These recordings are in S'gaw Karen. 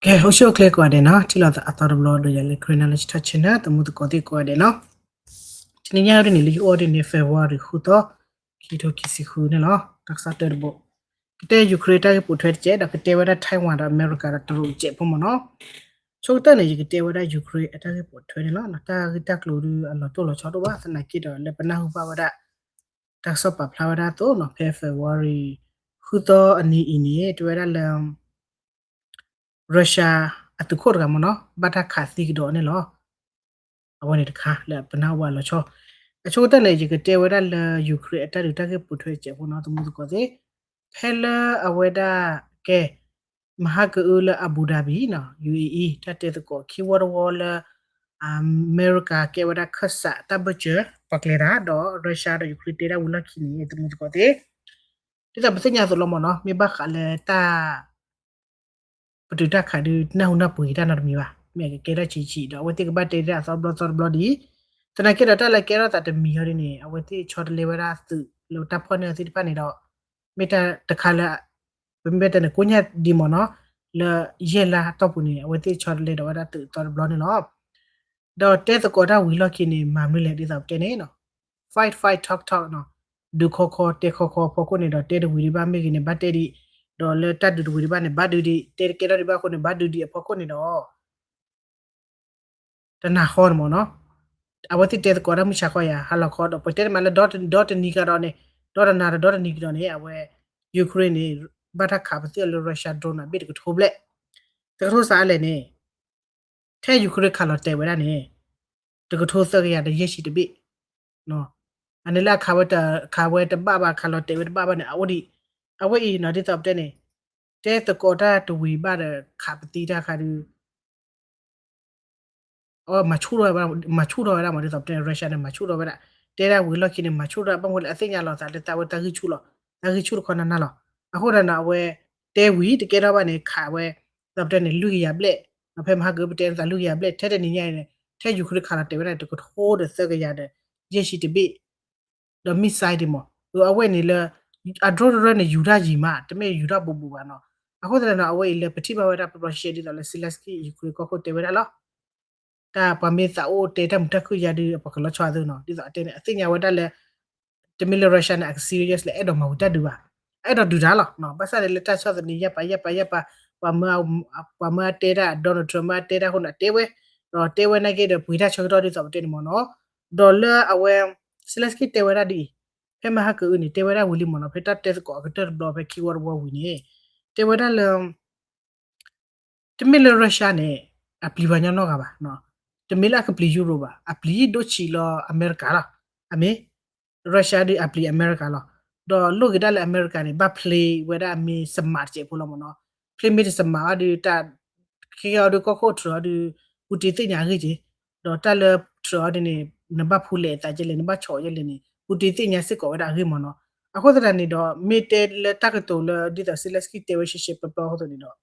အိၣ်ဆူၣ်အိၣ်ချ့ကိးဂၤဒဲးနီၤ, ထံၣ်လိာ်သးအသီတဘျီဒီးယၤလၢ Karen Knowledge Talk Channel သမူသကိးသ့ၣ်ကိးဂၤဒဲးနီၤ. တနံၤညါဒ်န့ၣ် လၢယအိၣ်ဒ်န့ၣ် February ဃုသီ, ခံထိခံဆံဃုန့ၣ်လီၤ. တၢ်ကစီၣ်တၢတဘိ, ကတဲ Ukraine တၢ်ဂ့ၢ်ပိာ်ထွဲတစဲး ဒီးကတဲဝဲဒၣ် Taiwan ဒီးအမဲရကၤဒီးတရူးတစဲးဖိမ့ၢ်နီၤ. ဆိကတၢၢ်န့ၣ် ယကတဲဝဲဒၣ် Ukraine အတၢ်ဂ့ၢ်ပိာ်ထွဲန့ၣ်လီၤ. တၢ်ဂ့ၢ်တၢ်ကျိၤဒ်အလီၤတိၢ်လီၤဆီတအိၣ်ဘၣ်, သနာ်က့ဒီးလၢပနၢ်ဟူဘၣ်ဝဲဒၣ် တၢ်ကစီၣ်ပာ်ဖျါဝဲဒၣ်အသိးနီၤ, ဖဲ February ဃုသီအနံၤအံၤန့ၣ် တဲဝဲဒၣ်လၢ Russia အသုးခိၣ်တဂၤမ့ၢ်နီၤ ဘၣ်တၢ်ခးသံကဒီးန့ၣ်လီၤ. အဝဲန့ၣ်တခါလၢပနၢ်ဟူဘၣ်လီၤဆီ, အဆိကတၢၢ်န့ၣ် ယကတဲဝဲဒၣ်လၢ Ukraine အတၢ်ဒုးတၢ်ဂ့ၢ်ပိာ်ထွဲတစဲးဖိနီၤ သမူသကိးသ့ၣ်, ဖဲလၢအဝဲဒၣ်ကဲ မဟါကအုလၢ Abu Dhabi နီၤ UAE တၢ်တဲသကိးခံဝီတဝီလၢ အမဲရကၤကဲဝဲဒၣ်ခၢၣ်စးတၢ်ဘၢၣ်စၢၤ ပှၤကျဲၤတၢ် ဒီး Russia ဒီး Ukraine တဲဒၣ်ဝံၤလီၢ်ခံန့ၣ် သမူသကိးသ့ၣ်, ဒ်သိးပသ့ၣ်ညါအသိးလီၤမ့ၢ်နီၤ မ့ၢ်ဘၣ်ဃးလၢတၢ် ပတုာ်တၢ်ခးဒုး နၢ်ဟူနၢ်ပှ့ၤတၢ်နီတမံၤဘၣ်, မ့ၢ်အကကဲထီၣ်ဆံးဆံး ဒီးအဝဲသ့ၣ်ကဘၣ်တဲဒၣ်အသီတဘျီသီတဘျီဒ်အံၤ, သနာ်က့ဒီးတၢ်လၢကဲထီၣ်သးတမံၤအီၤဒ်န့ၣ် အဝဲသ့ၣ်ဆီတလဲဝဲဒၣ်သုးလၢတၢ်ဖီၣ်န့ၢ်အီၤသ့ၣ်တဖၣ်န့ၣ်ဒီး မ့ၢ်တၢ်တခါလၢ ပမ့ၢ်တဲန့ၣ် ကိညၢ်ဒံးမ့ၢ်နီၤ လၢယဲၢ်လါအတီၢ်ပူၤန့ၣ် အဝဲသ့ၣ်ဆီတလဲဒီးဝဲဒၣ်သုးအသီတဘျီန့ၣ်လီၤ. ဒီးတဲသကိးတၢ်ဝံၤလီၢ်ခံန့ၣ် မၤမနုၤလဲၣ် ဒ်သိးပတဲန့ၣ်နီၤ fight fight talk talk နီၤ, ဒုးခီခီတဲခီခီအဖီခိၣ်န့ၣ်ဒီး တဲတဝံၤဒံးဘၣ်မ့ၢ်ဂ့ၤန့ၣ် ဘၣ်တဲဒံး, ဒီးလၢတၢ်ဒုးတဝံၤဒံးဘၣ်န့ၣ် ဘၣ်ဒုးဒံး, တဲတကဲထီၣ်ဒံးဘၣ်အဃိန့ၣ် ဘၣ်ဒုးဒံးအဖီခိၣ်န့ၣ်ဒီး တနၤဃီန့ၣ်မ့ၢ်နီၤ, အဝဲသ့ၣ်တဲသကိးတၢ်မုၢ်ဆါခီယၤ ဟါလီၤခီဒီး ပတဲတမံၤလၢဒီတနံၤကဒီးန့ၣ်, ဒီတနၤဒီးဒီတနံၤကဒီးန့ၣ် အဝဲ Ukraine န့ၣ် ဘၣ်တၢ်ခးပသံအီၤလၢ Russia drone အဘ့ၣ်တကထိဘျဲၣ်, တကထိစးလဲၣ်န့ၣ် ထဲ Ukraine ခးလီၤတဲာ်ဝဲဒၣ်န့ၣ် တကထိသၢကယၤဒီးယဲၢ်ဆံတဘ့ၣ်, အန့ၣ်လၢအခးဝဲတဘၣ်ဘၣ် ခးလီၤတဲာ်ဝဲတဘၣ်ဘၣ်န့ၣ် အအိၣ်ဒံး, အဝဲအံၤနီၤ ဒ်သိးပတဲန့ၣ် တဲသကိးတၢ်တဝံၤဘၣ်ဒီး ခးပသံတၢ်ခါဒုး မၤဆူၣ်ထီၣ်ဝဲဒၣ်မး ဒ်သိးပတဲန့ၣ် Russia န့ၣ် မၤဆူၣ်ထီၣ်ဝဲဒၣ်, တဲဒၣ်ဝံၤလီၢ်ခံန့ၣ် မၤဆူၣ်ထီၣ်ဘၣ်မနုၤလဲၣ် အသ့ၣ်ညါလီၤသးလၢတၢ်ဝဲတၢ်ဂံၢ်ဆူၣ်လီၤ, တၢ်ဂံၢ်ဆူၣ်တခီနၤနၤလီၤ. အဃိဒီးနီၤ အဝဲတဲဝံၤတကဲထီၣ်ဘၣ်န့ၣ် ခးဝဲ ဒ်သိးပတဲန့ၣ် လွံၢ်ကယၤဘျဲၣ်, ဒီးဖဲမဟါကပတဲန့ၣ်သးလွံၢ်ကယၤဘျဲၣ် ထဲတနံၤညါအံၤန့ၣ် ထဲ Ukraine ခးလီၤတဲာ်ဝဲဒၣ်န့ၣ် တကထိဒီးသၢကယၤဒီး ယဲၢ်ဆံတဘ့ၣ် ဒီး missile ဒံးမး အဝဲန့ၣ်လၢ အ drone တရၢန့ၣ် ယူၤတၢ်ယံၤမး တမ့ၢ်ယူၤတၢ်ဘူးဘူးဘၣ်နီၤ. အဃိသတးန့ၣ်နီၤ အဝဲအံၤလၢပထံၣ်ဘၣ်ဝဲဒၣ်ပျီပျီရှဲရှဲဒ်သိးလၢ Zelensky Ukraine ကီၢ်ခိၣ်တဲဝဲဒၣ်လီၤ. တၢ်ပှၤမ့ၢ်သးအိၣ်တဲတၢ်မုာ်တၢ်ခုၣ်ယါဒုး ပှၤကလီၤဆီအသိးနီၤ ဒ်သိးအတဲန့ၣ် အသ့ၣ်ညါဝဲဒၣ်လၢ တမ့ၢ်လၢ Russia န့ၣ် အက serious လၢ အဲၣ်ဒိးမၤဝံၤတၢ်ဒုးဘၣ်, အဲၣ်ဒိးဒုးတၢ်လီၤ. ဘၣ်ဆၣ်န့ၣ်လၢတၢ်ဆီၣ်သနံးယါပာ်ယါပာ်ယါပာ် ပှၤမၢအတဲတၢ် Donald Trump မၢအတဲတၢ်အဃိန့ၣ် အတဲဝဲ, ဒီးတဲဝဲနာ်က့ဒီး ပှ့ၤတၢ်ဆၢကတီၢ်ဒ်သိးပတဲန့ၣ်မ့ၢ်နီၤ. ဒီးလၢအဝဲ Zelensky တဲဝဲဒၣ်ဒ်အံၤ, ဖဲမဟါကအုန့ၣ် တဲဝဲဒၣ်ဝံၤလံမ့ၢ်နီၤ ဖဲတၢ်တဲသကိးအကတၢၢ်တဘျီဖဲခံဝီတဝီဝံၤန့ၣ် တဲဝဲဒၣ်လၢ တမ့ၢ်လၢ Russia န့ၣ် အပျံၤပှၤကညီနီတဂၤဘၣ်, တမ့ၢ်လၢအကပျံၤယူရိၣ်ဘၣ်, အပျံၤဒိၣ်ဆံးလီၤအမဲရကၤလီၤ. အမ့ၢ် Russia ဒုးအပျံၤအမဲရကၤလီၤ. ဒီးလိၣ်က့ၤဒၣ်လၢအမဲရကၤန့ၣ် ဘၣ် play ဝဲဒၣ်မ့ၢ် smart တစဲးဖိလီၤမ့ၢ်နီၤ. play မ့ၢ်တ smart အီၤဒုး တၢ် ခဲကဲအီၤဒုးကီၢ်ခိၣ်ထြၢးအီၤဒုး Putin သ့ၣ်ညါအဂ့ၢ်က့ၤ, ဒီးတၢ်လၢထြၢးအီၤဒုးန့ၣ် နဘၣ်ဖူလဲးအသးကဲလဲၣ် နဘၣ်ဆီၣ်ကဲလဲၣ်န့ၣ် Putin သ့ၣ်ညါစ့ၢ်ကီးဝဲဒၣ်အဂ့ၢ်မ့ၢ်နီၤ. အဃိသတးန့ၣ်ဒီး မ့ၢ်တဲလၢတၢ်ကတိၤလၢဒ်သိး Zelensky တဲဝဲရှဲရှဲပျီပျီအဃိသတးန့ၣ်ဒီး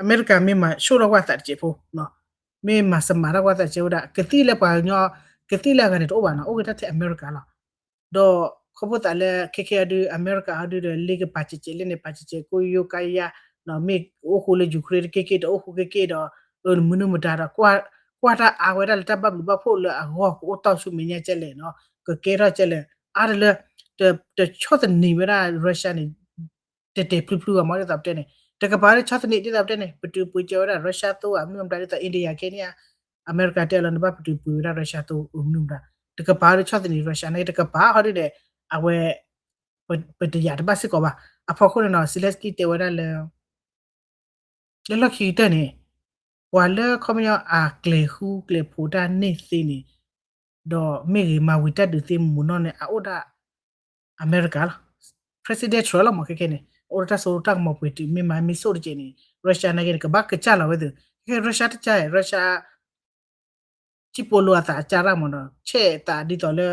အမဲရကၤမ့ၢ်မၤဆိၣ်ထီၣ်ကွၢ်သးတစဲးဖိ, မ့ၢ်မၤ smart ထီၣ်ကွၢ်သးတစဲးဖိဒၣ် ကသံၣ်လၢပှၤကညီ ကသံၣ်လၢအဂၤန့ၣ်တအိၣ်ဘၣ်နီၤ အိၣ်က့ၤတၢ်ထဲအမဲရကၤလီၤ. ဒီးခီဖျိသးလၢ ခဲကဲအီၤဒုး အမဲရကၤအီၤဒုးဒီး လ့ကပာ်စဲးစဲးလၢန့ၣ် ပာ်စဲးစဲးကိးယိကါယါ, မ့ၢ်အိၣ်ဃူလၢ Ukraine တက့ၢ်က့ၢ်ဒီး အိၣ်ဃူက့ၢ်က့ၢ်ဒီး မနုၤမတၤဒီး ကွၢ်တၢ်အါဝဲဒၣ်လၢတၢ်ဘၣ်ဘျုးဘၣ်ဖှိၣ်လၢအဂီၢ် ကအိၣ်တီၢ်ဆူမဲာ်ညါကဲလဲၣ်နီၤ ကကဲထီၣ်ကဲလဲၣ် အါတလၢ တဆီၣ်သနံးဝဲဒၣ် Russia န့ၣ် တဲာ်တဲာ်ဖျုဖျုအဂီၢ်မ့ၢ်ဒ်သိးပတဲန့ၣ် တကပၤဒ်ဆီၣ်သနံးဒ်သိးပတဲန့ၣ် ပတုာ်ပှ့ၤကဲဝဲဒၣ် Russia သိအမနုၤမတၤဒ်သိး India ခဲန့ၣ် အမဲရကၤတဲလီၤ နဘၣ်ပတုာ်ပှ့ၤဝဲဒၣ် Russia သိအမနုၤမတၤ တကပၤဒ်ဆီၣ်သနံး Russia န့ၣ် တကပၤဟီဒ်န့ၣ် အဝဲ ပတယာ်တဘၣ်စ့ၢ်ကီးဘၣ်. အဖီခိၣ်န့ၣ်နီၤ Zelensky တဲဝဲဒၣ်လၢ လၢလီၢ်ခံကတၢၢ်န့ၣ် ပှၤလၢခီပညီအကျဲၤဃူကျဲၤဖိးတၢ်န့ၢ်သ့န့ၣ် ဒီးမ့ၢ်ဂ့ၤမၤဝံၤတၢ်ဒုးသ့မုၢ်နီၢ်န့ၣ် အအိၣ်ဒၣ် အမဲရကၤလီၤ. President Trump လီၤမ့ၢ်ခဲခဲန့ၣ် အိၣ်ဒီးတၢ်စိတၢ်ကမီၤပှဲၤတုၤ မ့ၢ်မၤမ့ၢ်စိၣ်တကဲးန့ၣ် Russia နာ်က့န့ၣ် ကဘၣ်ကစၢ်လီၤဝဲသ့ၣ် ခဲခဲ Russia တကစၢ် Russia ကံၣ်ပိလိာ်အသးအကစၢ်ရၣ်မ့ၢ်ဒီး ဆဲးသးဒ်သိးလၢ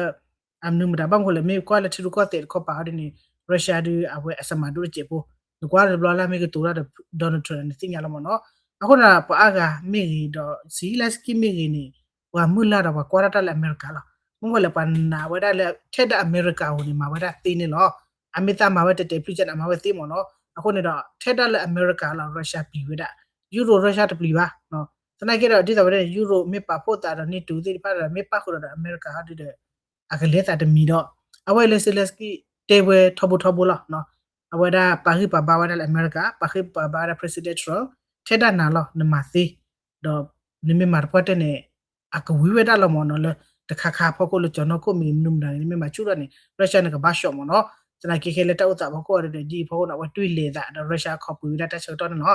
အမနုၤမတၤ ဘၣ်မနုၤလဲၣ် မ့ၢ်ကွၢ်လၢထံရူၢ်ကီၢ်သဲးတခီပၤဟီဒ်န့ၣ် Russia ဒုး အဝဲအစမၤဒိၣ်တစဲးဖိ နကွၢ်တဘျီလၢမ့ၢ်ကတိၤတၢ်ဒီး Donald Trump န့ၣ် နသ့ၣ်ညါလီၤမ့ၢ်နီၤ. အဃိန့ၣ် ပှၤအါဂၤမ့ၢ်ဂ့ၤဒီး Zelensky မ့ၢ်ဂ့ၤန့ၣ် ပှၤမုၢ်လၢ်ဒီးပှၤကွၢ်တၢ်တၢ်လၢအမဲရကၤလီၤ. မ့ၢ်ဝဲလၢပှၤနာ်ဝဲဒၣ်လၢ ထဲဒၣ်အမဲရကၤဧိၤန့ၣ် မၤဝဲဒၣ်သ့န့ၣ်လီၤ. အမ့ၢ်သးမၤဝဲတဲာ်တဲာ်ဖျုးကဲန့ၣ် အမၤဝဲသ့မ့ၢ်နီၤ. အဃိန့ၣ်ဒီး ထဲဒၣ်လၢအမဲရကၤလီၤ Russia ပျံၤဝဲဒၣ် ယူရိ ရၢရှါတပျံၤဘၣ်. သနာ်က့ဒီး ဒ်သိးဝဲဒၣ်န့ၣ် ယူရိ မ့ၢ်ပာ်ဖှိၣ်သးဒီး NATO သ့ၣ်တဖၣ်ဒီး မ့ၢ်ပၣ်ဃုာ်ဒီး အမဲရကၤဟီဒုဒီး အကလဲၤသးတမံၤဒီး အဝဲ Zelensky တဲဝဲထီဘိထီဘိလီၤ. အဝဲဒၣ်ပာ်ဂံၢ်ပာ်ဘါဝဲဒၣ်လၢအမဲရကၤ, ပာ်ဂံၢ်ပာ်ဘါဝဲဒၣ် President Trump, ထဲဒၣ်နၤလီၤ နမၤသ့, ဒီးနမ့ၢ်မၤတပှၢ်တၢၢ်န့ၣ် အကဝံၤဝဲဒၣ်လီၤမ့ၢ်နီၤ လၢတခါခါအဖီခိၣ်လၢကၠီၤနီၢ်ခိၣ်မ့ၢ်မနုၤမတၤန့ၣ် နမ့ၢ်မၤဆူၣ်ထီၣ်န့ၣ် ရၢရှါန့ၣ်ကဘၣ်ရှီၣ်မ့ၢ်နီၤ. သနာ်က့ခဲလၢတၢ်အိၣ်သးဖီခိၣ်အီၤဒီး ဒ်အံၤဖီခိၣ်န့ၣ် အဝဲတွံၢ်လဲၤသးဒီး ရၢရှါခီပှ့ၤဝဲဒၣ်တၢ်ဆၢကတီၢ်န့ၣ်လီၤ.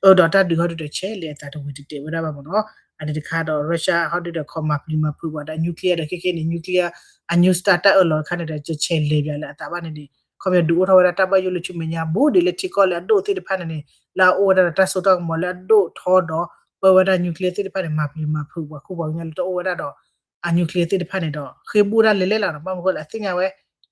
အၢဒီးတၢ်ဒုးဟီဒုဒီး ဆဲးလဲၤအသးတဝံၤတတဲာ်ဝဲဒၣ်ဘၣ်မ့ၢ်နီၤ. အန့ၣ်တခါဒီး ရၢရှါဟီဒုဒီး ခီမၤပျံၤမၤဖုးပှၤဒီး nuclear ဒီး ခဲခဲန့ၣ် nuclear အ new start တၢ်အၢၣ်လီၤတခါန့ၣ်ဒီး ကဆဲးလဲၤပၠးလၢအသးဘၣ်န့ၣ်န့ၣ် ခီပညီဒုးအိၣ်ထီၣ်ဝဲဒၣ်တၢ်ဘၣ်ယိၣ်လၢဆူမဲာ်ညါ ဘူးဒံးလၢထံကီၢ်လၢအဒိၣ်သ့ၣ်တဖၣ်န့ၣ်န့ၣ် လၢအအိၣ်ဝဲဒၣ်ဒီးတၢ်စိတၢ်ကမီၤလၢအဒိၣ်ထီဒီး ပၢဝဲဒၣ် nuclear သ့ၣ်တဖၣ်န့ၣ် မၤပျံၤမၤဖုးပှၤခိၣ်ပှၤကညီလၢတအိၣ်ဝဲဒၣ်ဒီး အ nuclear သ့ၣ်တဖၣ်န့ၣ်ဒီး ဃ့ဘူၣ်ဒၣ်လဲၤလဲၣ်လီၤနီၤ. ဘၣ်မနုၤဃိလၢအသ့ၣ်ညါဝဲ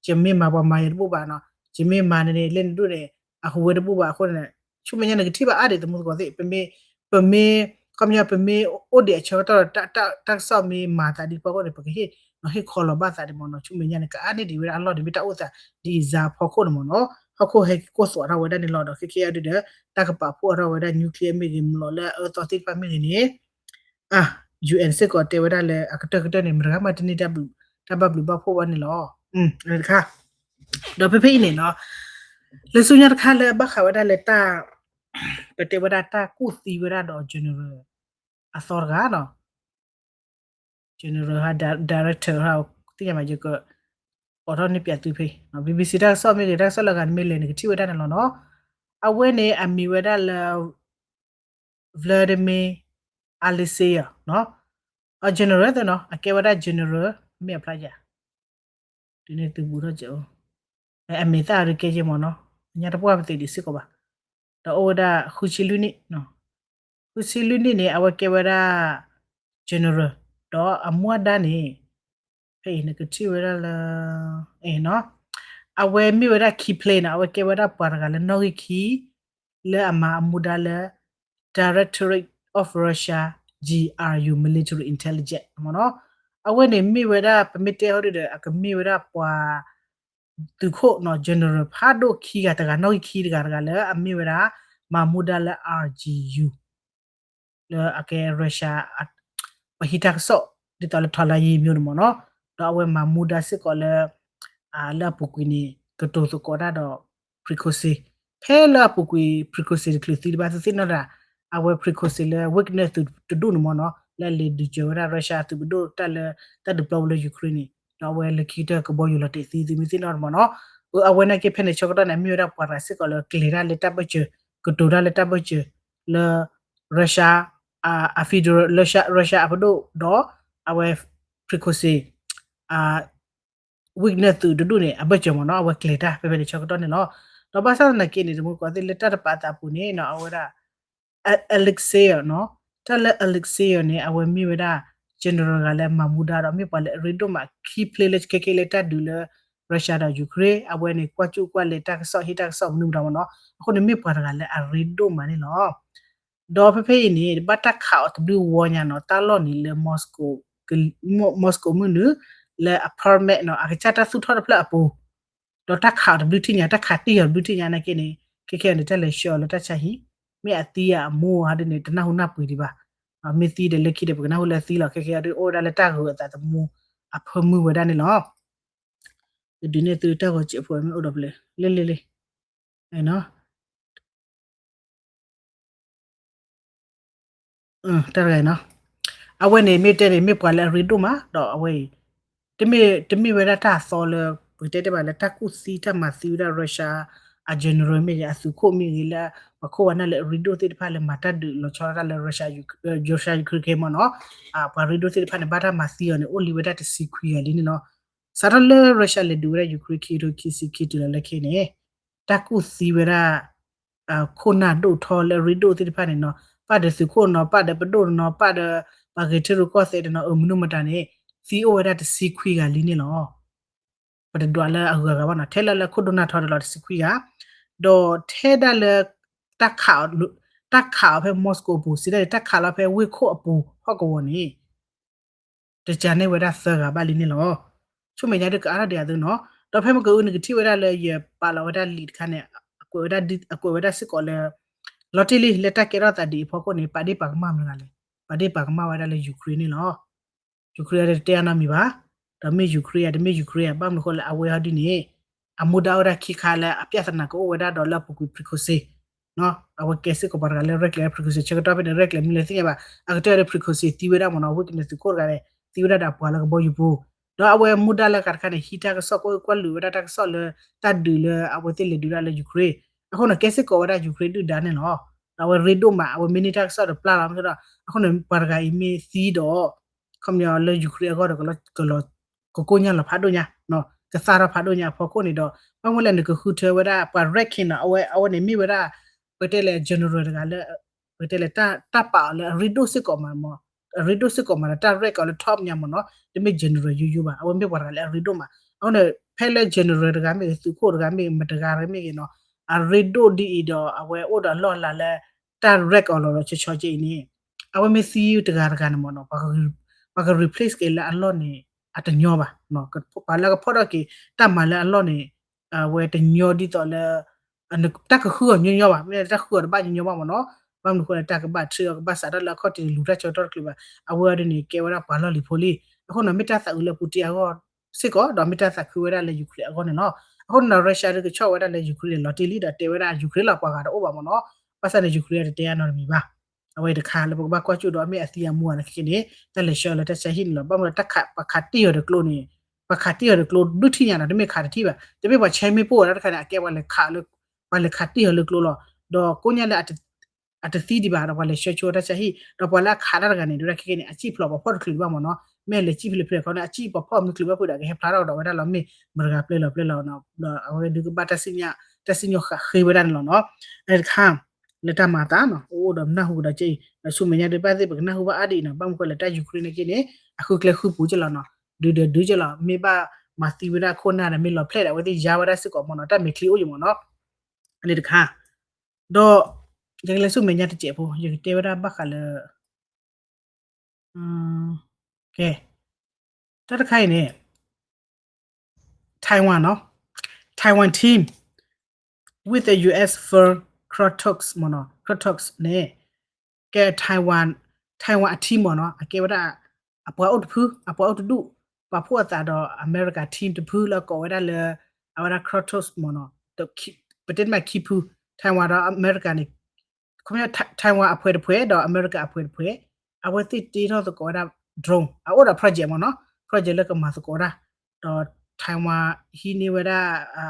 ယမ့ၢ်မၤပှၤမၤယၤတဘူၣ်ဘၣ်နီၤ, ယမ့ၢ်မၤန့ၣ်န့ၣ် လၢနဒိၣ်န့ၣ် အဟူးဝဲတဘူၣ်ဘၣ်အဃိန့ၣ် ဆူမဲာ်ညါန့ၣ် ကထံၣ်ဘၣ်အါဒံးသမူသကိးသ့ၣ် ပမ့ၢ် ပမ့ၢ် ခီပညီ ပမ့ၢ်အိၣ်ဒံးအဆၢကတီၢ်ဒီး တၢ်ကစီၣ်မ့ၢ်မၤသးဒ်ဖီခိၣ်န့ၣ် ပကဟ့ၣ် ဟ့ၣ်ခီလီၤဘၣ်သးဒံးမ့ၢ်နီၤ. ဆူမဲာ်ညါန့ၣ် ကအါန့ၢ်ဒံးဝဲဒၣ်အလီၢ်န့ၣ် မ့ၢ်တၢ်အိၣ်သးဒ်အံၤစါဖီခိၣ်န့ၣ်မ့ၢ်နီၤ. ဟီၣ်ခိၣ်ဟဲက့ၤကိၢ်သွးထီၣ်ဝဲဒၣ်န့ၣ်လီၤ. ဒီးခဲခဲအံၤဒုဒီး တၢ်ကပာ်ဖှိၣ်အါထီၣ်ဝဲဒၣ် nuclear မ့ၢ်ဂ့ၤ မလီၤလၢအအၢသီသ့ၣ်တဖၣ်မ့ၢ်ဂ့ၤန့ၣ် UN စ့ၢ်ကီးတဲဝဲဒၣ်လၢ အကတၢၢ်ကတၢၢ်န့ၣ် မတဂၤမးတန့ၢ်တၢ်ဘျုး တၢ်ဘၣ်ဘျုးဘၣ်ဖှိၣ်ဘၣ်န့ၣ်လီၤ. တခါ ဒီးဖဲဖဲအံၤန့ၣ်နီၤ လၢဆူညါတခါလၢအဘၣ်ဃးဝဲဒၣ်လၢတၢ် ပတဲဝဲဒၣ်တၢ်ကူၣ်သံဝဲဒၣ်ဒီး general အသီတဂၤနီၤ general ဟး director ဟး သ့ၣ်ညါမး ယက အိးထီၣ်န့ၢ်ပၠးသုဖဲ BBC တၢ်ကစီၣ်မ့ၢ်ဂ့ၤ တၢ်ကစီၣ်လၢအဂၤန့ၣ်မ့ၢ်လဲၣ် နကထံၣ်ဝဲဒၣ်န့ၣ်လီၤနီၤ. အဝဲန့ၣ်အမံၤဝဲဒၣ်လၢ Vladimir Alexeyev နီၤ အ general သ့နီၤ အကဲဝဲဒၣ် general မ့ၢ်အဖျါယၤ ဒုးန့ၢ်သုဘူးထီၣ်ကဲးအိၣ် အမ့ၢ်သၣ်အရ့ကဲယဲၢ်မ့ၢ်နီၤ အညါတပှၢ်ပသ့ၣ်ဒံးစ့ၢ်ကီးဘၣ် ဒီးအိၣ်ဝဲဒၣ်ဃုဆံလွံၢ်နံၣ် ဃုဆံလွံၢ်နံၣ်န့ၣ် အဝဲကဲဝဲဒၣ် general ဒီးအမူအဒါန့ၣ် ဖဲအံၤနကထံၣ်ဝဲဒၣ်လၢ အဝဲမ့ၢ်ဝဲဒၣ် key player နီၤ အဝဲကဲဝဲဒၣ်ပှၤတဂၤလၢနီၣ်ဂံၢ်ခံ လၢအမၤအမူဒါလၢ Directorate of Russia GRU Military Intelligence မ့ၢ်နီၤ အဝဲန့ၣ်မ့ၢ်ဝဲဒၣ် ပမ့ၢ်တဲဟီဒုဒီး အကမ့ၢ်ဝဲဒၣ်ပှၤ သုးခိၣ်နီၤ general ဖးဒိၣ်ခံဂၤတဂၤ နီၣ်ဂံၢ်ခံတဂၤတဂၤလၢအမ့ၢ်ဝဲဒၣ် မၤမူဒါလၢ RGU လၢအကဲ Russia ပှၤဟံးတၢ်ကစီၣ် ဒ်သိးလၢ ထောက်လှမ်းရေး မျိုးန့ၣ်မ့ၢ်နီၤ ဒီးအဝဲမၤမူဒါစ့ၢ်ကီးလၢ လၢအပူၤကွံာ်န့ၣ် ကတိၤသကိးတၢ်ဒီး Prigozhin ဖဲလၢအပူၤကွံာ် Prigozhin တချုးသံတဘၣ်သ့ၣ်သ့ၣ်နီၣ်ဒၣ် အဝဲ Prigozhin လၢ Wagner သုးတဒူၣ်န့ၣ်မ့ၢ်နီၤ လၢအလဲၤဒုးစၢၤဝဲဒၣ် Russia သုးပဒိၣ်တၢ်လၢ တၢ်ဒုးပျီပူၤလၢ Ukraine န့ၣ် ဒီးအဝဲလၢခံကတၢၢ်ကဘီယူၤလီၤတဲာ်သံသုမ့ၢ်သ့ၣ်နီၣ်န့ၣ်မ့ၢ်နီၤ အဝဲနာ်က့ဖဲန့ၣ်ဆၢကတီၢ်န့ၣ် မ့ၢ်ဝဲဒၣ်ပှၤတဂၤစ့ၢ်ကီးလၢကျဲၤတၢ်လၢတၢ်ဘၢၣ်စၢၤ ကတိၤတၢ်လၢတၢ်ဘၢၣ်စၢၤလၢ Russia အ federal Russia အပဒိၣ်ဒီး အဝဲ Prigozhin Wagner သုးတဒူၣ်န့ၣ် အဘၢၣ်စၢၤမ့ၢ်နီၤ အဝဲကျဲၤတၢ်ဖဲဖဲန့ၣ်ဆၢကတီၢ်န့ၣ်လီၤ. ဒီးဘၣ်ဆၣ်သနာ်က့န့ၣ် တမူကီးသ့ၣ်လၢတၢ်တပာ်သးပူၤန့ၣ်နီၤ အဝဲဒၣ် Alexeyev နီၤ တၢ်လၢ Alexeyev န့ၣ် အဝဲမ့ၢ်ဝဲဒၣ် general တဂၤလၢအမၤမူဒါဒီး မ့ၢ်ပှၤလၢအရ့ဒိၣ်မး key player လၢခဲခဲလၢတၢ်ဒုးလၢ Russia ဒီး Ukraine အဝဲန့ၣ် ကွၢ်ကၠူၣ်ကွၢ်လဲၤတၢ်ကစီၣ်ဟ့ၣ်တၢ်ကစီၣ်မနုၤမတၤမ့ၢ်နီၤ အဃိန့ၣ်မ့ၢ်ပှၤတဂၤလၢအရ့ဒိၣ်မးန့ၣ်လီၤ. ဒီးဖဲဖဲအံၤန့ၣ် ဘၣ်တၢ်ခးအီၤတဘျုးဝီညါနီၤ တၢ်လီၢ်န့ၣ်လၢ Moscow မုၢ်နုာ် လၢအ apartment နီၤ အကစၢ်တၢ်သူၣ်ထီၣ်တဖျၢၣ်အပူၤ ဒီးတၢ်ခးအီၤတဘျုးထံၣ်ညါ တၢ်ခးတံၢ်အီၤတဘျုးထံၣ်ညါနာ်က့န့ၣ် ခဲခဲအံၤန့ၣ် တၢ်လဲၤဆှၢအီၤလၢတၢ်ဆါဟံၣ် မ့ၢ်အသံအမူဟီဒ်န့ၣ် တနၢ်ဟူနၢ်ပှ့ၤဒံးဘၣ် မ့ၢ်သံဒီးလၢခံဒီး ပကနၢ်ဟူလၢအသံလီၤ ခဲခဲအံၤဒ် အိၣ်ဝဲဒၣ်လၢတၢ်ဂုၤအသးသမူ အဖၢမုၢ်ဝဲဒၣ်န့ၣ်လီၤ. ကဒုးနဲၣ်သုတၢ်ဂီၤစဲးဖိမ့ၢ်အိၣ်ဒီးဖျဲၣ် လ့လ့လ့ တၢ်တဂၤနီၤ အဝဲန့ၣ်မ့ၢ်တဲန့ၣ် မ့ၢ်ပှၤလၢအရ့ဒိၣ်မး ဒီးအဝဲအံၤ တမ့ၢ် တမ့ၢ်ဝဲဒၣ်တၢ်အသီလၢ ပကတဲတ့ၢ်ဘၣ်လၢတၢ်ကူၣ်သံ တၢ်မၤသံဝဲဒၣ် Russia အ general မ့ၢ်ဂ့ၤ အသုးခိၣ်မ့ၢ်ဂ့ၤ လၢပှၤခိၣ်ဝဲဒၣ်လၢအရ့ဒိၣ်သ့ၣ်တဖၣ်လၢမၤတၢ်ဒုးလီၤဆီဒၣ်တၢ်လၢ Russia Ukraine မ့ၢ်နီၤ ပှၤရ့ဒိၣ်သ့ၣ်တဖၣ်န့ၣ် ဘၣ်တၢ်မၤသံအီၤန့ၣ် အိၣ်လံဝဲဒၣ်တဆံခွံဂၤလံန့ၣ်လီၤ. စးထီၣ်လၢ Russia လဲၤဒုးဝဲဒၣ် Ukraine ခံကထိခံဆံခံတုၤလီၤလၢခဲအံၤန့ၣ် တၢ်ကူၣ်သံဝဲဒၣ် ခိၣ်နၢ်ဒိၣ်ထီလၢအရ့ဒိၣ်သ့ၣ်တဖၣ်န့ၣ်နီၤ ပၣ်ဒီးသုးခိၣ်နီၤ ပၣ်ဒီးပဒိၣ်နီၤ ပၣ်ဒီးပှၤဂဲၤထံရူၢ်ကီၢ်သဲးတနီၤ အမနုၤမတၤန့ၣ် သံအိၣ်ဝဲဒၣ်တဆံခွံဂၤလံန့ၣ်လီၤ. ပတဒွးလၢအဂုၤအဂၤဘၣ်နီၤ ထဲလၢလၢခိၣ်ဒိၣ်နၢ်ထီဒီးလီၤတဆံခွံဂၤ ဒီးထဲဒၣ်လၢ တၢ်ခးအီၤဖဲ Moscow အပူၤ စံးဒၣ်န့ၣ် တၢ်ခးလီၤဖဲဝ့ၢ်ခိၣ်အပူၤဟီၣ်ကဝီၤန့ၣ် တကးန့ၢ်ဝဲဒၣ်သၢဂၤဘၣ်လံန့ၣ်လီၤ. ဆူမဲာ်ညါဒ်ကအါထီၣ်ဒံးအသိးနီၤ ဒီးဖဲမ့ၢ်ကအု နကထံၣ်ဝဲဒၣ်လၢယပာ်လီၤဝဲဒၣ်လံာ်တခါန့ၣ် အကွဲးဝဲဒၣ်စ့ၢ်ကီးလၢ လီၤတံၢ်လံ လၢတၢ်ကဲထီၣ်သးဒ်အံၤအဖီခိၣ်န့ၣ် ပာ်ဒ့ၣ်ပာ်ကမၣ်မတၤတဂၤလဲၣ်, ပာ်ဒ့ၣ်ပာ်ကမၣ်ဝဲဒၣ်လၢ Ukraine န့ၣ်လီၤ. Ukraine တတဲအါနီတမံၤဘၣ်, ဒီးမ့ၢ် Ukraine ဧါ တမ့ၢ် Ukraine ဧါ ဘၣ်မနုၤဃိလၢ အဝဲဟီဒ်န့ၣ် အမူဒါအိၣ်ဝဲဒၣ်ခံခါလၢအပြဿနာကအိၣ်ဝဲဒၣ်ဒီးလၢအပူၤကွံာ် Prigozhin အဝဲကဲစ့ၢ်ကီးပှၤတဂၤလၢရဲၣ်ကျဲၤလၢ Prigozhin ဆၢကတီၢ်ဖဲန့ၣ် ရဲၣ်ကျဲၤမနုၤလဲၣ်သ့ၣ်ညါဘၣ်, အကတၢၢ်ဒီး Prigozhin သံဝဲဒၣ်မ့ၢ်နီၤ, ဝံကနသုးခိၣ်တဂၤန့ၣ် သံဝဲဒၣ်ဒီးအပှၤလၢကဘီယူၤပူၤ, ဒီးအဝဲမူဒါလၢအဂၤတခါန့ၣ် ဟံးတၢ်ကစီၣ်ကွၢ်လုာ်ဝဲဒၣ်တၢ်ကစီၣ်လၢ တၢ်ဒုးလၢအဝဲသ့ၣ်လဲၤဒုးဒၣ်လၢ Ukraine, အဃိန့ၣ် ကဲစ့ၢ်ကီးဝဲဒၣ် Ukraine ဒုၣ်ဒါန့ၣ်လီၤ. ဒီးအဝဲရ့ဒိၣ်မး အဝဲမ့ၢ်န့ၢ်တၢ်ကစီၣ်ဒီးပျၢ်လီၤမ့ၢ်ဒီး အဃိန့ၣ် ပှၤတဂၤအံၤမ့ၢ်သံဒီး ခီပညီလၢ Ukraine အဂီၢ်ဒီး ကလီၤ ကကိညၢ်လီၤဖးဒိၣ်ညါ, ကသၣ်ထီၣ်ဖးဒိၣ်ညါအဖီခိၣ်န့ၣ်ဒီး ဘၣ်မနုၤလဲၣ် နကဃုထၢဝဲဒၣ်ပှၤ ranking နီၤ, အဝဲ အဝဲန့ၣ်မ့ၢ်ဝဲဒၣ် ပတဲလဲၣ် general တဂၤလၢ ပတဲလဲၣ် တၢ်ပာ်အီၤလၢအရ့ဒိၣ်စ့ၢ်ကီးမးမ့ၢ်, အရ့ဒိၣ်စ့ၢ်ကီးမးဒီး တၢ် rank အီၤလၢ top ညါမ့ၢ်နီၤ, တမ့ၢ် general ယိယိဘၣ်, အဝဲမ့ၢ်ပှၤတဂၤလၢအရ့ဒိၣ်မး, အဃိန့ၣ် ဖဲလၢ general တဂၤမ့ၢ်ဂ့ၤ သုးခိၣ်တဂၤမ့ၢ်ဂ့ၤ မတၤတဂၤမ့ၢ်ဂ့ၤနီၤ, အရ့ဒိၣ်ဒ်အံၤဒီး အဝဲအိၣ်ဒီးအလီၢ်အလၤလၢ တၢ် rank အီၤလီၤလီၤဆီဆီက့အံၤန့ၣ် အဝဲမ့ၢ်သံတဂၤတဂၤန့ၣ်မ့ၢ်နီၤ, ပှၤက replace က့ၤလၢအလီၢ်န့ၣ် အတညီဘၣ်, ပှၤလၢကဖီၣ်ထီၣ်က့ၤ တၢ်မၤလၢအလီၢ်န့ၣ် အဝဲတညီဒ်သိးလၢ တၢ်ကဃုအီၤညီညီဘၣ်, မ့ၢ်တၢ်ဃုအီၤတဘၣ်ညီညီဘၣ်မ့ၢ်နီၤ, ဘၣ်မနုၤဃိလၢတၢ်ကဘၣ်ထံၣ်အီၤ ကဘၣ်စးထီၣ်လၢအခီၣ်ထံးန့ၣ် လူၤတၢ်ဆၢကတီၢ်တချုးဘၣ်, အဝဲအံၤဒ်န့ၣ် ကဲဝဲဒၣ်ပှၤလီၢ်လံၤဖိလံ, အဃိန့ၣ် မ့ၢ်တၢ်သးအုးလၢ Putin အဂီၢ်စ့ၢ်ကီး ဒီးမ့ၢ်တၢ်သးခုဝဲဒၣ်လၢ Ukraine အဂီၢ်န့ၣ်လီၤ, အဃိန့ၣ်ဒီး Russia ဒုးကဆီၣ်ဝဲဒၣ်လၢ Ukraine န့ၣ် လီၤတံၢ်လံဒီးတဲဝဲဒၣ် Ukraine လီၤ ပှၤဂၤတအိၣ်ဘၣ်မ့ၢ်နီၤ, ဘၣ်ဆၣ်န့ၣ် Ukraine တတဲအါနီတမံၤဘၣ်, အဝဲတခါလၢပကဘၣ်ကွၢ်ကၠူၣ်ဒီး အမ့ၢ်အသံအမူအီၤန့ၣ်ခဲကနံၣ်န့ၣ် တၢ်လဲၤဆှၢလၢတၢ်ဆါဟံၣ်န့ၣ်လီၤ, ဘၣ်မနုၤလၢတၢ်ခး ပှၤခးတံၢ်အီၤတကျိန့ၣ်, ပှၤခးတံၢ်အီၤတကျိဒုးထံၣ်ညါနီၤ, တမ့ၢ်ခးတထံၣ်ဘၣ်, တမ့ၢ်ပှၤဆဲမ့ၣ်ပိၢ်ဝဲဒၣ်တခါန့ၣ် အကဲပှၤလဲၤခးလၢ ပှၤလဲၤခးတံၢ်အီၤလၢကျိလီၤ, ဒီးကိးညါလၢ အတသံဒံးဘၣ်ဒီးပှၤလဲၤဆှၢဆိတၢ်ဆါဟံၣ်, ဒီးပှၤလၢအခးတၢ်တဂၤန့ၣ် ဒ်ဝဲဒၣ်ခဲကနံၣ်န့ၣ် အစံၣ်ဖျိးပှၤဖီၣ်တချုးဒံးဘၣ်မ့ၢ်နီၤ, မ့ၢ်လဲၤစံၣ်ဖဲလဲၣ်ဖဲလဲၣ်ခီန့ၣ် အစံၣ်ပှၤဖီၣ်မနုၤချုးဘၣ်ဖုးဒီး ကဟဲဖျါထီၣ်ကဒီးဝဲဒၣ်လီၤ, မ့ၢ်မတဂၤပျဲလီၤပျဲလီၤနီၤ, ဒီးအဝဲဒုးကဘၣ်တၢ်စံၣ်ညီၣ် တၢ်စံၣ်ညီၣ်ဃာ်ဃ့ဝဲဒၣ်န့ၣ်လီၤနီၤ, အတခါ လၢတၢ်မၤအသးနီၤ အိၣ်ဒီးနၢ်ဟူကဒီးက့အံၤ ဒီးဆူမဲာ်ညါဒုးဘၣ်သ့ၣ် ပကနၢ်ဟူဘၣ်အါဒံးအံၤနီၤ, ဘၣ်မနုၤဃိလၢတၢ် Ukraine န့ၣ်က့န့ၣ် အဃုကျဲဃုပူၤက့လီၤနီၤ, ဒုးဒီးဒုးက့လီၤ, မ့ၢ်ဘၣ်မၤသံဝဲဒၣ်ခိၣ်နၢ်ဒီး မ့ၢ်လီၤဖျဲၣ်ဒီး အဝဲသ့ၣ်ယါဝဲဒၣ်စ့ၢ်ကီးမ့ၢ်နီၤ, တၢ်မဲာ်ချံအိၣ်ယံၤမ့ၢ်နီၤ, အန့ၣ်တခါ, ဒီး ယကလဲၤဆူမဲာ်ညါတစဲးဖိ ယကတဲဝဲဒၣ်ဘၣ်ဃးလၢ ကဲ, တၢ်တခါအံၤန့ၣ် Taiwan နီၤ, Taiwan team with the U S firm Kratos မ့ၢ်နီၤ, Kratos န့ၣ် ကဲ Taiwan, Taiwan အ team မ့ၢ်နီၤ, အကဲဝဲဒၣ် အပှၤအိၣ်တဖု အပှၤအိၣ်တဒူၣ် ပာ်ဖှိၣ်အသးဒီး America team တဖုလၢကိးဝဲဒၣ်လၢ အဝဲဒၣ် Kratos မ့ၢ်နီၤ, ပတဲမးခံဖု Taiwan ဒီး America န့ၣ် ခီပညီ Taiwan အဖှဲးတဖှဲး ဒီး America အဖှဲးတဖှဲး အဝဲသ့ၣ်တ့ထီၣ်သကိးဝဲဒၣ် drone အအိၣ်ဒီး project မ့ၢ်နီၤ, project လၢကမၤသကိးတၢ်, ဒီး Taiwan ဟံးန့ၢ်ဝဲဒၣ်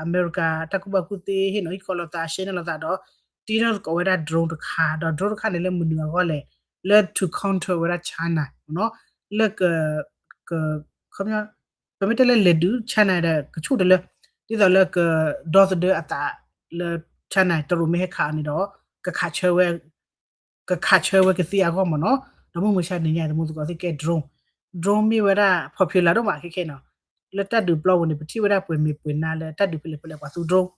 America တၢ်ကူၣ်ဘၣ်ကူၣ်သ့ ဟ့ၣ်နီၤဟ့ၣ်ခီလိာ်သး ရှဲန့ၢ်လိာ်သးဒီး တ့ထီၣ်သကိးဝဲဒၣ် drone တခါ, ဒီး drone တခါန့ၣ်လၢမနုၤအဂီၢ်လဲၣ်, လၢ to counter ဝဲဒၣ် China မ့ၢ်နီၤ, လၢက ခီပညီ ပမ့ၢ်တဲလၢလဲၤဒုး China ဒီး ကဆူၣ်တလၢ ဒ်သိးလၢကဒီသဒၢအသးလၢ China တရူးမ့ၢ်ဟဲခးအီၤန့ၣ်ဒီး ကခးဆၢဝဲ ကခးဆၢဝဲကသ့အဂီၢ်မ့ၢ်နီၤ, ဒီးမုၢ်မဆါတနံၤညါ သမူသကိးသ့ၣ်ကဲ drone, drone မ့ၢ်ဝဲဒၣ် popular ဒိၣ်မးခဲခဲနီၤ, လၢတၢ်ဒုးပျီပူၤန့ၣ် ပထံၣ်ဝဲဒၣ်ပှဲၤမံၤပှဲၤနါလၢတၢ်ဒုးဖဲလဲၣ်ဖဲလဲၣ် ပှၤသူ drone,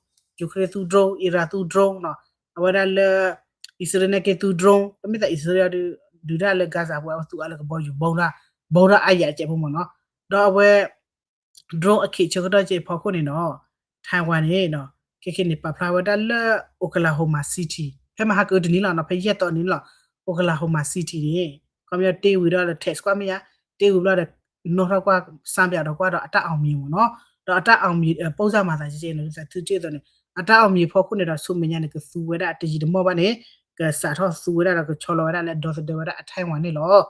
Ukraine သူ drone, Iran သူ drone နီၤ, အဝဲဒၣ်လၢ အံၣ်စရ့လးန့ၣ်က့သူ drone, ပမ့ၢ်သးအံၣ်စရ့လးဒုး ဒုးတၢ်လၢ Gaza ပူၤ အဝဲသူအါလၢကဘီယူၤ ဘီဒၣ် ဘီဒၣ်အါယၤကဲးဖိမ့ၢ်နီၤ, ဒီးအဝဲ drone အခ့ဆၢကတီၢ်ကဲးဖိအဃိန့ၣ်နီၤ, Taiwan န့ၣ် ခဲခဲန့ၣ် ပာ်ဖျါဝဲဒၣ်လၢ Oklahoma City ဖဲမဟါကအုတနံၤလီၤနီၤ, ဖဲယဲၢ်သီနံၤလီၤ, Oklahoma City န့ၣ် ခီပညီတ့ဝံၤဒီး Texas ကွၢ်မ့ၢ်ယါ, တ့ဝံၤဘျီဒီး နီၣ်ထီၣ်ကွၢ် စၣ်ပၠးဒီးကွၢ်ဒီးအတၢ်အီၣ်မံၤမ့ၢ်နီၤ, ဒီးအတၢ်အီၣ်မံၤ ပိၢ်စၢ်မၤသးကဲကဲန့ၣ် သးထုက့အသိးန့ၣ် အတၢ်အီၣ်မံၤအဖီခိၣ်န့ၣ်ဒီး ဆူမဲာ်ညါန့ၣ် ကသူဝဲဒၣ်တယံာ်တမီၢ်ဘၣ်န့ၣ် ကစးထီၣ်သူဝဲဒၣ်ဒီးကဆီလီၤဝဲဒၣ်လၢဒီသဒၢဝဲဒၣ်အ Taiwan န့ၣ်လီၤ.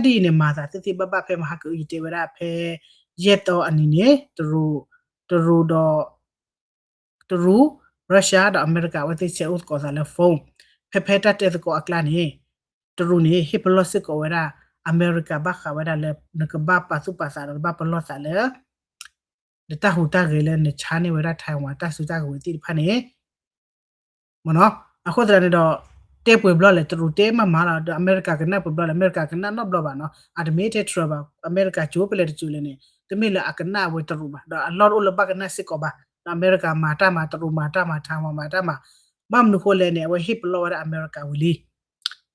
ဒီးတၢ်ဒ်အံၤန့ၣ် မၤသးသ့သ့ဘၣ်ဘၣ်ဖဲမဟါကအုယတဲဝဲဒၣ်ဖဲ ယဲၢ်သီအနံၤန့ၣ် တရူး, တရူးဒီး တရူး, Russia ဒီးအမဲရကၤ အဝဲသ့ၣ်ဆဲးအိၣ်သကိးသးလၢ phone ဖဲဖဲတၢ်တဲသကိးအကျါန့ၣ် တရူးန့ၣ် ဟ့ၣ်ပလီၢ်စ့ၢ်ကီးဝဲဒၣ် အမဲရကၤ ဘၣ်ဃးဝဲဒၣ်လၢ နကဘၣ်ပာ်သူၣ်ပာ်သးဒီးကဘၣ်ပလီၢ်သးလၢ နတၢ်ဟူးတၢ်ဂဲၤလၢနဆါန့ၢ်ဝဲဒၣ် Taiwan တၢ်စုတၢ်ကဝဲၤသ့ၣ်တဖၣ်န့ၣ် မ့ၢ်နီၤ. အဃိသတးန့ၣ်ဒီး တဲပှဲၤဘျီလဲၣ် တရူးတဲမးမးလီၤ. ဒီးအမဲရကၤကနၣ်ပှဲၤဘျီလဲၣ် အမဲရကၤကနၣ်နီတဘျီဘၣ်နီၤ. အတမ့ၢ်ထဲ Trump ဘၣ် အမဲရကၤကၠိဖဲလဲၣ်တကၠိလဲၣ်န့ၣ် တမ့ၢ်လၢအကနၣ်အဝဲတရူးဘၣ်. ဒီးအလီၢ်တအိၣ်လၢဘၣ်ကနၣ်စ့ၢ်ကီးဘၣ်. ဒီးအမဲရကၤမၤတၢ်မၤ တရူးမၤတၢ်မၤ Taiwan မၤတၢ်မၤ ဘၣ်မနုၤဃိလဲၣ်န့ၣ် အဝဲဟ့ၣ်ပလီၢ်ဝဲဒၣ်အမဲရကၤဝံၤလံ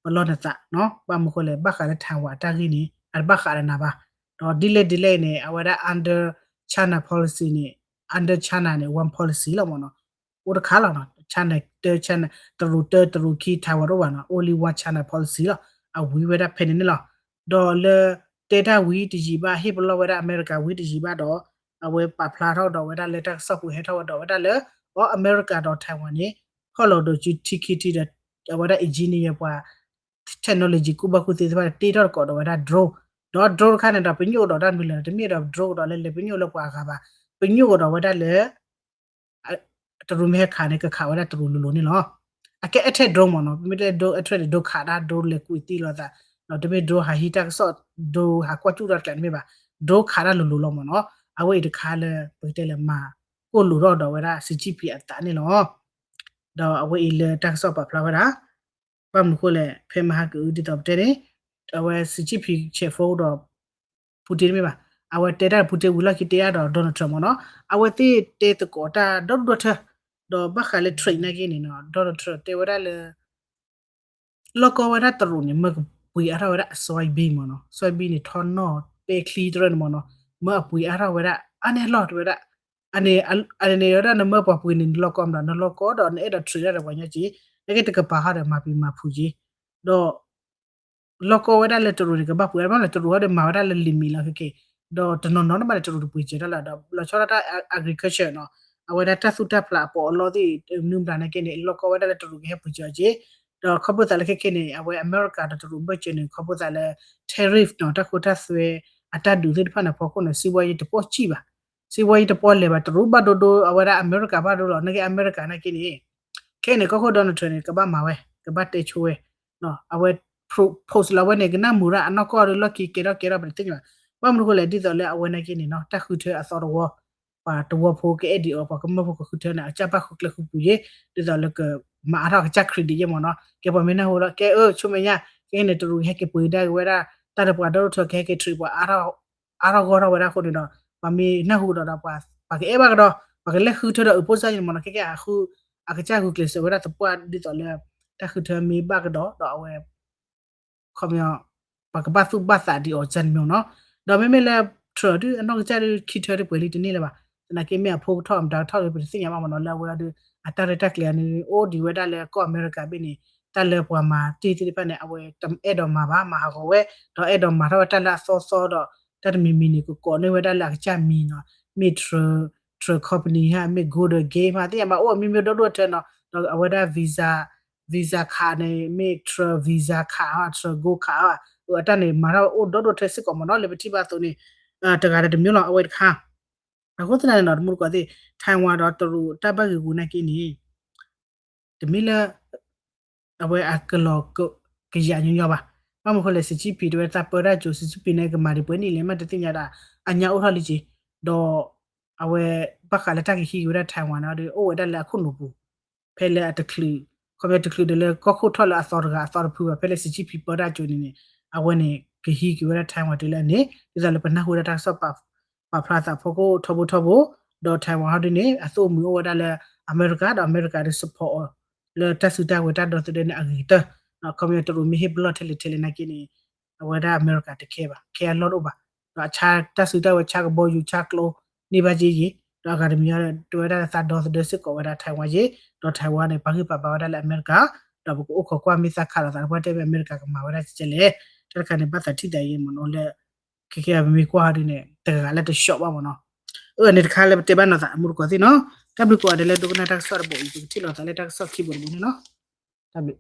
ပလီၢ်နသးနီၤ. ဘၣ်မနုၤဃိလဲၣ် ဘၣ်ဃးလၢ Taiwan အတၢ်ဂ့ၢ်န့ၣ် အတဘၣ်ဃးဒီးနၤဘၣ်. ဒီးဒ်လဲၣ်ဒ်လဲၣ်န့ၣ် အဝဲဒၣ် under China policy န့ၣ် under China န့ၣ် one policy လီၤမ့ၢ်နီၤ. အိၣ်တခါလီၤနီၤ. China တၢ China တရူးတၢ တရူးခံ Taiwan တအိၣ်ဘၣ်နီၤ only one China policy လီၤ. အဝံၤဝဲဒၣ်ဖဲန့ၣ်န့ၣ်လီၤ. ဒီးလၢ တဲတၢ်ဝံၤတယံာ်ဘၣ် ဟ့ၣ်ပလီၢ်ဝဲဒၣ်အမဲရကၤဝံၤတယံာ်ဘၣ်ဒီး အဝဲပာ်ဖျါထီၣ်ဒီးဝဲဒၣ်လၢတၢ်ကစီၣ်ပူၤဟဲထီၣ်ဝဲဒီးဝဲဒၣ်လၢ အီ အမဲရကၤဒီး Taiwan န့ၣ် ဟီၣ်လီၤဒီးစုထံခံထံဒီး အဝဲဒၣ် engineer ပှၤ technology ကူၣ်ဘၣ်ကူၣ်သ့သ့ၣ်တဖၣ်န့ၣ် တ့ထီၣ်သကိးဒီးဝဲဒၣ် drone ဒီး drone တခါန့ၣ်ဒီး ပညိၣ်ကဒီးတၢ်မနုၤလဲၣ် တမ့ၢ်ဒီး drone ကဒီးလၢလဲၤပညိၣ်လၢပှၤအဂၤဘၣ် ပညိၣ်ကဒီးဝဲဒၣ်လၢ တရူးမ့ၢ်ဟဲခးန့ၣ် ကခးဝဲဒၣ်တရူးလိၤလိၤန့ၣ်လီၤ. အကဲ attack drone မ့ၢ်နီၤ ပမ့ၢ်တဲ drone attack န့ၣ် drone ခးတၢ် drone လဲၤကွံာ်သံလိာ်သး ဒီးတမ့ၢ် drone ဟးဟံးတၢ်ကစီၣ် drone ဟးကွၢ်ကၠူၣ်တၢ်တကျးတမ့ၢ်ဘၣ် drone ခးတၢ်လိၤလိၤလီၤမ့ၢ်နီၤ အဝဲအံၤတခါလၢ ပကတဲလၢမၤကိၢ်လိာ်ထီၣ်ဒီးဝဲဒၣ် Xi Jinping အသးန့ၣ်လီၤ. ဒီးအဝဲအံၤလၢတၢ်ကစီၣ်ပာ်ဖျါဝဲဒၣ် ဘၣ်မနုၤဃိလဲၣ် ဖဲမဟါကအုးဒ်သိးပတဲန့ၣ် အဝဲ Xi Jinping ဆဲးဖိဒီး Putin တမ့ၢ်ဘၣ် အဝဲတဲတၢ် Putin ဝံၤလီၢ်ခံတဲအါဒီး Donald Trump မ့ၢ်နီၤ အဝဲသ့ၣ်တဲသကိးတၢ်ဒီဒူၣ်ဒီထၢ ဒီးဘၣ်ဃးလၢ trade နာ်က့န့ၣ်နီၤ Donald Trump တဲဝဲဒၣ်လၢ လီၢ်ကီဝဲဒၣ်တရူးန့ၣ် မၢကပှ့ၤအါထီၣ်ဝဲဒၣ်အ soybean မ့ၢ်နီၤ soybean န့ၣ် ထီၣ်နီၣ်ပဲချံတရၢန့ၣ်မ့ၢ်နီၤ မၢအပှ့ၤအါထီၣ်ဝဲဒၣ် အါန့ၢ်လီၢ်တဝဲဒၣ် အန့ၣ် အန့ၣ်ဝဲဒၣ်နမၢပှၤပှ့ၤန့ၣ် နလီၢ်ကီမ့ၢ်ဒီး နလီၢ်ကီဒီးနအဲၣ်ဒိး trade ဒၣ်ဒီးပှၤညီက့ နက့တကပၤဟီဒီးမၤပံၤမၤဖုးက့ ဒီး လီၢ်ကီဝဲဒၣ်လၢတရူးန့ၣ် ကဘၣ်ပှ့ၤအါဘၣ်လၢတရူးဟီဒီးမၤဝဲဒၣ်လၢ limit လီၤခဲက့ ဒီးတနီၤနီၤတဘၣ်န့ၣ် တရူးတပှ့ၤစၢၤတၢ်လၢၤဒီး လီၤဆီဒၣ်တၢ် agriculture နီၤ အဝဲဒၣ်တၢ်သူၣ်တၢ်ဖျးအပီးအလီသ့ၣ် နုဘျးနာ်က့န့ၣ် လီၢ်ကီဝဲဒၣ်လၢတရူးကဟဲပှ့ၤစၢၤအီၤက့ ဒီးခီဖျိသးလၢခဲက့န့ၣ် အဝဲအမဲရကၤဒီးတရူးဘၢၣ်စၢၤန့ၣ် ခီဖျိသးလၢ tariff နီၤ တၢ်ခိတၢ်သွဲ အတၢ်ဒုးသ့ၣ်တဖၣ်န့ၣ် အဖီခိၣ်န့ၣ် စံးဝဲယတပီၢ်စံၣ်ဘၣ် စံးဝဲယတပီၢ်လဲၤဘၣ် တရူးဘၣ်ဒိဒိ အဝဲဒၣ်အမဲရကၤဘၣ်ဒိလီၤ နာ်က့အမဲရကၤနာ်က့န့ၣ် ခဲအံၤန့ၣ် ကီၢ်ခိၣ် Donald Trump န့ၣ် ကဘၣ်မၤဝဲ ကဘၣ်တဲဆိဝဲ အဝဲ post လီၤဝဲန့ၣ် ကနၣ်မုာ်ဒၣ်အနီၢ်ကီၢ်ဒီးလီၢ်ခံကဲထီၣ်ကဲထီၣ်ပတသ့ၣ်ညါဘၣ် ဘၣ်မနုၤဃိလဲၣ် ဒ်သိးလၢအဝဲနာ်က့န့ၣ်နီၤ တၢ်ဃုထၢအသီတဝီ ပှၤတဝီဖိကအဲၣ်ဒိးအီၤ ပှၤကမၢဖိကဃုထၢန့ၣ် အကစၢ်ဘၣ်ဃုကျဲဃုပူၤယ့ ဒ်သိးလၢကမၤအါထီၣ်အကစၢ် credit ယ့ၣ်မ့ၢ်နီၤ ကဲပှၤမ့ၢ်နၢ်ဟူဒီး ကဲအၢ ဆိမဲာ်ညါ ကဲန့ၣ် တရူးကဟဲက့ၤပှ့ၤဒၣ်က့ၤဝဲဒၣ် တၢ်ဒီးပှၤဒီဒိၣ်ထၢကဟဲက့ၤ trade ပှၤ အါထီၣ်ဂီၢ်ထီၣ်ဝဲဒၣ်အဃိန့ၣ်ဒီး ပှၤမ့ၢ်နၢ်ဟူဒီးဒီး ပှၤကအဲၣ်ဘၣ်ကဒီး ပှၤကလဲၤဃုထၢဒီးအုးဖိစၢ်ယ့ၣ်မ့ၢ်နီၤ ကဲကဲအဃု အကစၢ်ဂုာ်ကျဲးစၢးဝဲဒၣ်သပှၢ်ဒ်သိးလၢ တၢ်ဃုထၢမ့ၢ်ဘၣ်ကဒီးဒီးအဝဲ ခီပညီ ပှၤကဘၣ်သူၣ်ဘၣ်သးဒံးအီၤစၢ်န့ၣ်မ့ၢ်နီၤ ဒီးမ့မ့ၢ်လၢ Trump ဒုး အနီၢ်ကစၢ်ဒုး ခံထၢဒုးပှဲၤလံတန့ၢ်လၢၤဘၣ် သနာ်က့မ့ၢ်အဖိကထီၣ်မတၤကထီၣ်ဒုး ပတသ့ၣ်ညါဘၣ်မ့ၢ်နီၤ လၢအဝဲဒုး အတၢ်ရဲၣ်တၢ်ကျဲၤန့ၣ် အိၣ်ဒံးဝဲဒၣ်လၢကီၢ်အမဲရကၤဘ့ၣ်န့ၣ် တၢ်လၢပှၤမၤတ့ၢ်သ့ၣ်တဖၣ်န့ၣ် အဝဲအဲၣ်ဒိးမၤဘၣ် မၤဟးဂီၤဝဲ ဒီးအဲၣ်ဒိးမၤထီၣ်ဝဲတၢ်လၢအသီသီဒီး တၢ်တမံၤမံၤန့ၣ် ကကိးန့ၢ်ဝဲဒၣ်လၢအကစၢ်မံၤနီၤ မ့ၢ် Trump, Trump company ဟါ မ့ၢ် Golden Gate ဟါ သ့ၣ်ညါဘၣ် အိၣ်မ့ၢ်မ့ၢ်ဒီဒိၣ်ထၢနီၤ ဒီးအဝဲဒၣ် visa, visa ခးန့ၣ် မ့ၢ် Trump visa ခးဟါ Trump gold ခးဟါ အတၢ်န့ၣ် မၤထီၣ်အိၣ်ဒီဒိၣ်ထၢစ့ၢ်ကီးမ့ၢ်နီၤ လၢပထံၣ်ဘၣ်အသိးန့ၣ် တဂၤဒီးတမံၤလီၤ အဝဲတခါ အဃိသတးန့ၣ်ဒီး တမူတကိးသ့ၣ် Taiwan ဒီးတရူးတၢ်ဘၣ်ဂ့ၤဂူာ်နာ်က့န့ၣ် တမ့ၢ်လၢ အဝဲအကလီၤကယၤညီညီဘၣ်. ဘၣ်မနုၤဃိလဲၣ် Xi Jinping တဲဝဲသးပၢတၢ်ကၠိ Xi Jinping န့ၣ် ကမၤဒံးပှဲၤနံၣ်လဲၣ် မ့ၢ်တသ့ၣ်ညါဒၣ် အညါအိၣ်ထီၣ်လံက့ၤ ဒီး အဝဲ ဘၣ်ဃးလၢတၢ်ကဟံးက့ၤဝဲဒၣ် Taiwan န့ၣ်ဒီး အိၣ်ဝဲဒၣ်လၢအခိၣ်နူာ်ပူၤ ဖဲလၢအတချုး ခီဖျိတချုးဒီးလၢကီၢ်ခိၣ်ထီၣ်လၢအသီတဂၤအသီတဖုဘၣ် ဖဲလၢ Xi Jinping ပၢတၢ်ကၠိန့ၣ်န့ၣ် အဝဲန့ၣ် ကဟံးက့ၤဝဲဒၣ် Taiwan တုၤလၢအန့ၣ် ဒ်သိးလၢပနၢ်ဟူဝဲဒၣ်တၢ်ကစီၣ်ပာ်ဖျါသးဖီခိၣ်ထီဘိထီဘိ ဒီး Taiwan ဟီဒ်န့ၣ် အသိၣ်အမုာ်အိၣ်ဝဲဒၣ်လၢအမဲရကၤ ဒီးအမဲရကၤဒီး support အီၤ လၢတၢ်စုတၢ်ဝဲၤတၢ်ဒီသဒၢန့ၣ်အဂ့ၤကတၢၢ် ခီပညီတရူးမ့ၢ်ဟ့ၣ်ပလီၢ်ထဲလဲၣ်ထဲလဲၣ်နာ်က့န့ၣ် အဝဲဒၣ်အမဲရကၤတခဲဘၣ် ခဲအလီၢ်တအိၣ်ဘၣ် ဒီးအဆါတၢ်စုတၢ်ဝဲၤဆါကဘီယူၤဆါကျိန့ၢ်ဘၣ်က့ယ့ၣ် ဒီးအဂၤတမံၤဒီး တဲဝဲဒၣ်လၢသးဒီသဒၢစ့ၢ်ကီးဝဲဒၣ် Taiwan ယ့ၣ် ဒီး Taiwan န့ၣ် ပာ်ဂံၢ်ပာ်ဘါဝဲဒၣ်လၢအမဲရကၤ ဒီးပကအိၣ်ခိးကွၢ်မ့ၢ်သးခးလိာ်သးတပှၢ်တဲမ့ၢ် အမဲရကၤကမၤဝဲဒၣ်ကဲလဲၣ် တၢ်တခါန့ၣ် ဘၣ်သးထံၣ်သးယ့ၣ်မ့ၢ်နီၤလၢ ခဲကဲပမ့ၢ်ကွၢ်ဟီဒ်န့ၣ် တဂၤလၢတရှော့ဘၣ်မ့ၢ်နီၤ အန့ၣ်တခါလၢပတဲဘၣ်နီၤသး အမူတကိးသ့ၣ်နီၤ တၢ်ဘျုးကိးဂၤဒဲးလၢဒိကနၣ်တၢ်ကစီၣ်တဘိအံၤ ပကထံၣ်လိာ်သးလၢတၢ်ကစီၣ်ခံဘိတဘိန့ၣ်လီၤ တၢ်ဘျုး